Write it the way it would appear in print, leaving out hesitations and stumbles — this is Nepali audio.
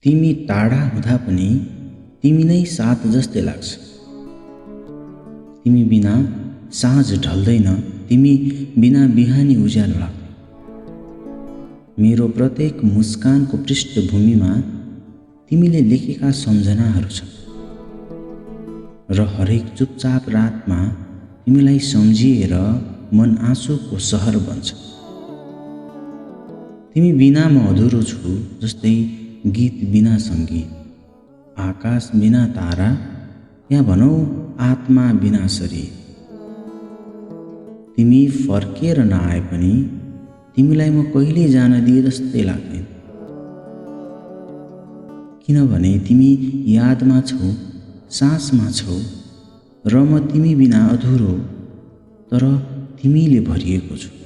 तिमी टाढा हुँदा पनि तिमी नै साथ जस्तै लाग्छ। तिमी बिना साँझ ढल्दैन, तिमी बिना बिहानी उज्यालो लाग्दैन। मेरो प्रत्येक मुस्कानको पृष्ठभूमिमा तिमीले लेखेका सम्झनाहरू छन् र हरेक चुपचाप रातमा तिमीलाई सम्झिएर मन आँसुको सहर बन्छ। तिमी बिना म अधुरो छु जस्तै गीत बिना सङ्गीत, आकाश बिना तारा, या भनौँ आत्मा बिना शरीर। तिमी फर्केर नआए पनि तिमीलाई म कहिल्यै जान दिए जस्तै लाग्दैन, किनभने तिमी यादमा छौ, सासमा छौ र म तिमी बिना अधुरो तर तिमीले भरिएको छु।